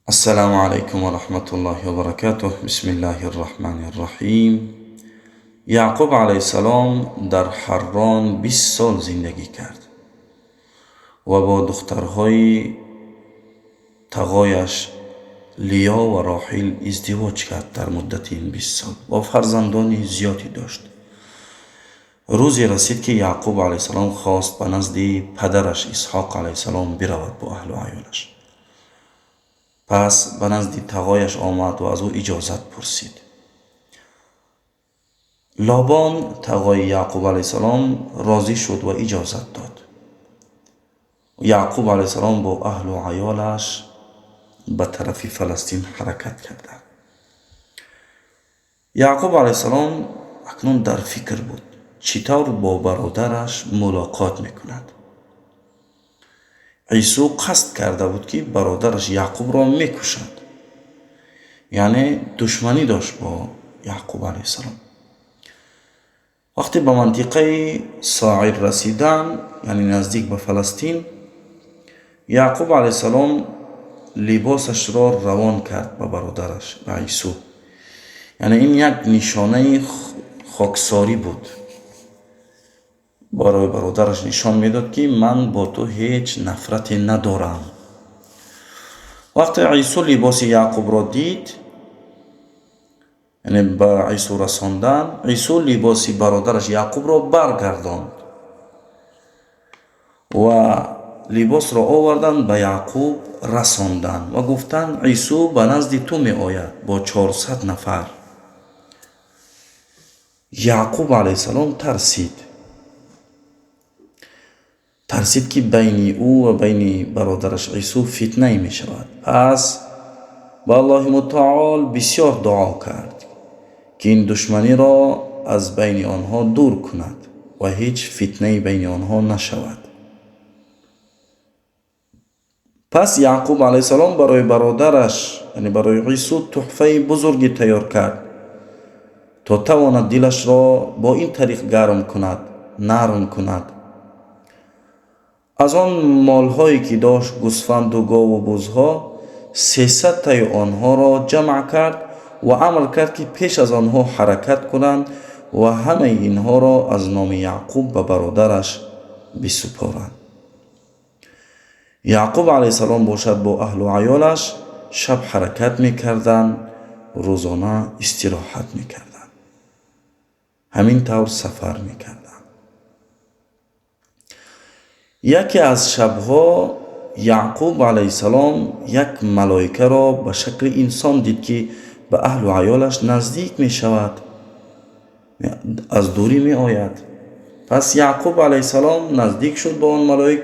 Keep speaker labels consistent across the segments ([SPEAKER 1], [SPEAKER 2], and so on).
[SPEAKER 1] Ассалому алайкум ва раҳматуллоҳи ва баракатуҳ. Бисмиллаҳир раҳмонир раҳим. Яъқуб алайҳиссалом дар Ҳаррон 20 сол зиндагӣ кард ва бо духтарҳои тағояш Лиё ва Роҳил издивоҷ кард дар муддати ин 20 сол ва фарзандони зиёде дошт. Рӯзе расид, ки Яъқуб алайҳиссалом хост ба назди падараш Исҳоқ алайҳиссалом биравад бо аҳлу аёлаш. Пас ба назди тағояш омад ва аз ӯ иҷозат пурсид. Лобон, тағои Яъқуб алайҳиссалом, розӣ шуд ва иҷозат дод. Яъқуб алайҳиссалом бо аҳлу аёлаш ба тарафи Фаластин ҳаракат карданд. Яъқуб алайҳиссалом акнун дар фикр буд, чӣ тавр бо бародараш мулоқот мекунад. Исо қасд карда буд, ки бародараш Яъқубро мекушад, яъне душманӣ дошт бо Яъқуб алайҳиссалом. Вақте ба мантиқаи Соир расиданд, яъне наздик ба Фаластин, Яъқуб алайҳиссалом либосашро равон кард ба бародараш, ба Исо. Яъне ин як нишонаи хоксорӣ буд. Барои бародараш нишон медод, ки ман бо ту ҳеҷ нафрате надорам. Вақте Исо либоси Яъқубро дид, яъне ба Исо расондан, Исо либоси бародараш Яъқубро баргардонд ва либосро оварданд, ба Яъқуб расонданд ва гуфтанд: «Исо ба назди ту меояд бо 400 нафар». Яъқуб алайҳиссалом тарсид, тарсид, ки байни ӯ ва байни бародараш Исо фитнае мешавад. Пас ба Аллоҳи Мутаол бисёр дуо кард, ки ин душманиро аз байни онҳо дур кунад ва ҳеҷ фитнае байни онҳо нашавад. Пас Яъқуб алайҳиссалом барои бародараш, яъне барои Исо, тӯҳфаи бузурге тайёр кард, то тавонад дилашро бо ин тариқ гарм кунад, нарм кунад. Аз он молҳое, ки дошт, гӯсфанду гову бузҳо, 300-таи онҳоро ҷамъ кард ва амр кард, ки пеш аз онҳо ҳаракат кунанд ва ҳамаи инҳоро аз номи Яъқуб ба бародараш бисупоранд. Яъқуб алайҳиссалом бошад, бо аҳлу аёлаш шаб ҳаракат мекарданд, рӯзона истироҳат мекарданд. Ҳамин тавр сафар мекарданд. Яке аз шабҳо Яъқуб алайҳиссалом як малоикаро ба шакли инсон дид, ки ба аҳлу аёлаш наздик мешавад, аз дурӣ меояд. Пас Яъқуб алайҳиссалом наздик шуд ба он малоик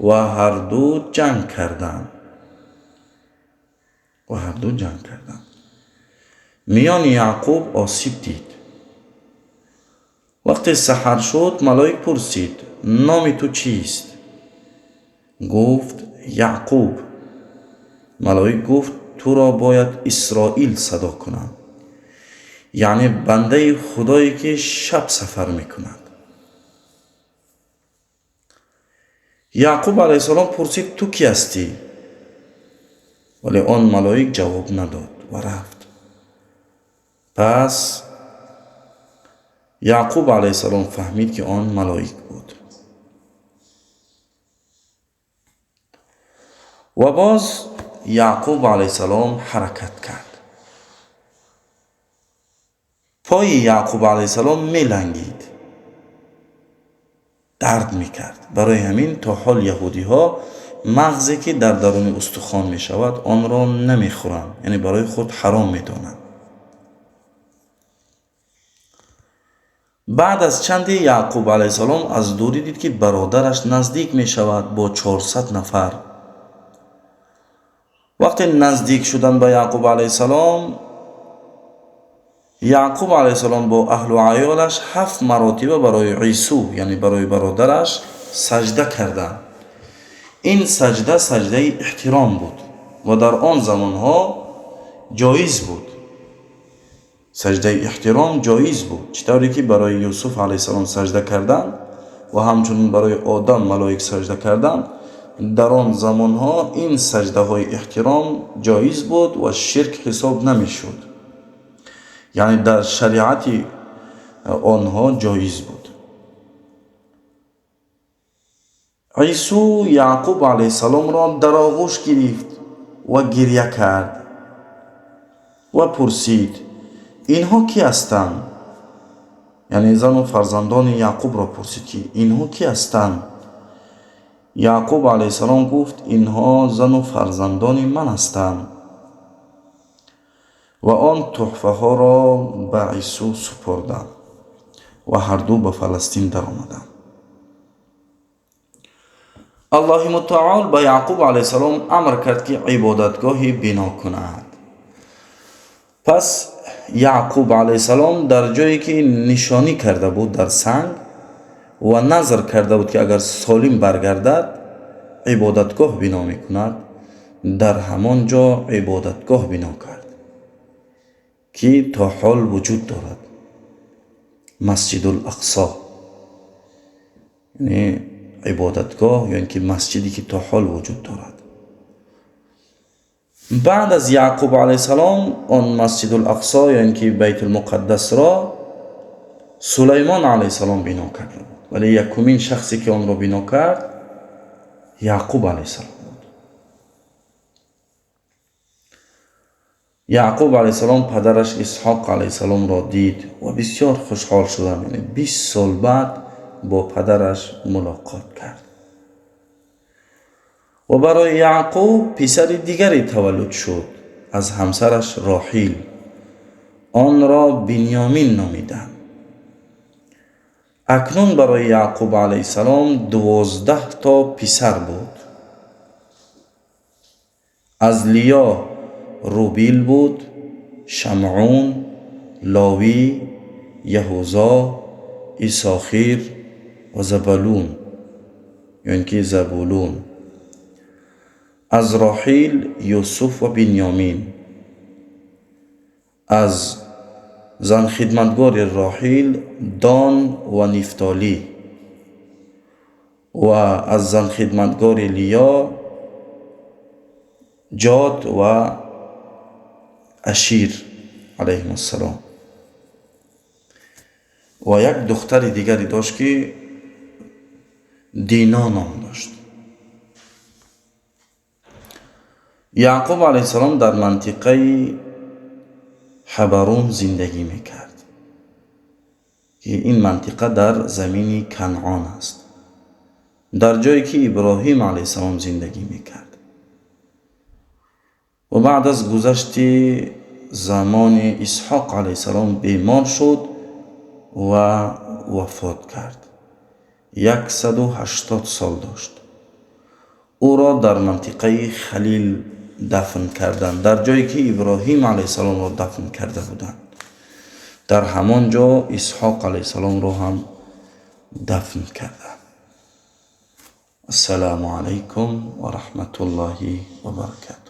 [SPEAKER 1] ва ҳарду ҷанг карданд, ва ҳарду ҷанг карданд. Миёни Яъқуб осиб дид. Вақте саҳар шуд, малоик пурсид: «Номи ту чист?» Гуфт: «Яъқуб». Малоик гуфт: «Туро бояд Исроил садо кунам, яъне бандаи Худое, ки шаб сафар мекунад». Яъқуб алайҳиссалом пурсид: «Ту кӣ ҳастӣ?» Вале он малоик ҷавоб надод ва рафт. Пас Яъқуб алайҳиссалом фаҳмид, ки он малоик буд. Ва боз Яъқуб алайҳиссалом ҳаракат кард. Пои Яъқуб алайҳиссалом мелангид, дард мекард. Барои ҳамин то ҳол яҳудиҳо мағзе, ки дар даруни устухон мешавад, онро намехӯранд, яъне барои худ ҳаром медонанд. Баъд аз чанде Яъқуб алайҳиссалом аз дурӣ дид, ки бародараш наздик мешавад бо 400 нафар. Вақте наздик шуданд ба Яъқуб алайҳиссалом, Яъқуб алайҳиссалом бо аҳлу аёлаш ҳафт маротиба барои Исо, яъне барои бародараш, саҷда карданд. Ин саҷда саҷдаи эҳтиром буд ва дар он замонҳо ҷоиз буд. Саҷдаи эҳтиром ҷоиз буд, чӣ тавре ки барои Юсуф алайҳиссалом саҷда карданд ва ҳамчунин барои Одам малоик саҷда карданд. Дар он замонҳо ин саҷдаҳои эҳтиром ҷоиз буд ва ширк ҳисоб намешуд, яъне дар шариати онҳо ҷоиз буд. Ису Яъқуб алайҳиссаломро дар оғӯш гирифт ва гиря кард ва пурсид: инҳо ки ҳастанд? Яъне зану фарзандони Яъқубро пурсид, ки инҳо ки ҳастанд? Яъқуб алайҳиссалом гуфт: инҳо зану фарзандони ман ҳастанд. Ва он тӯҳфаҳоро ба Ису супурданд ва ҳарду ба Фаластин даромаданд. Аллоҳи мутаол ба Яъқуб алайҳиссалом амр кард, ки ибодатгоҳе бино кунад. Пас Яъқуб алайҳиссалом дар ҷое ки нишонӣ карда буд дар санг ва назр карда буд, ки агар солим баргардад ибодатгоҳ бино мекунад, дар ҳамон ҷо ибодатгоҳ бино кард, ки то ҳол вуҷуд дорад, Масҷидул Ақсо, яъне ибодатгоҳ ё ин ки масҷиде ки то ҳол вуҷуд дорад. Баъд аз Яъқуб алайҳиссалом он Масҷидул Ақсо ё ин ки Байтулмуқаддасро Сулаймон алайҳиссалом бино карда буд, вале якумин шахсе ки онро бино кард Яъқуб алайҳиссалом буд. Яъқуб алайҳиссалом падараш Исҳоқ алайҳиссаломро дид ва бисёр хушҳол шуданд. Яъне 20 сол баъд бо падараш мулоқот кард. Ва барои Яъқуб писари дигаре таваллуд шуд аз ҳамсараш Роҳил. Онро Бинёмин номиданд. Акнун барои Яъқуб алайҳиссалом 12 то писар буд. Аз Лиё Рубил буд, Шамъун, Ловӣ, Яҳузо, Исохир ва Забалун ё ин ки Забулун. Аз Роҳил Юсуф ва Бинёмин. Аз занхидматгори Роҳил Дон ва Нифтолӣ ва аз занхидматгори Лиё Ҷод ва Ашир алайҳимассалом. Ва як духтари дигаре дошт, ки Дино ном дошт. Яъқуб алайҳиссалом дар мантиқаи Ҳабарун зиндагӣ мекард, ки ин мантиқа дар замини Канъон аст, дар ҷое ки Иброҳим алайҳиссалом зиндагӣ мекард. Ва баъд аз гузашти замони Исҳоқ алайҳиссалом бемор шуд ва вафот кард. 180 сол дошт. Ӯро дар мантиқаи Халил дафн карданд, дар ҷое ки Иброҳим алайҳиссаломро дафн карда буданд. Дар ҳамон ҷо Исҳоқ алайҳиссаломро ҳам дафн карданд. Ассалому алайкум ва раҳматуллоҳи ва баракатуҳ.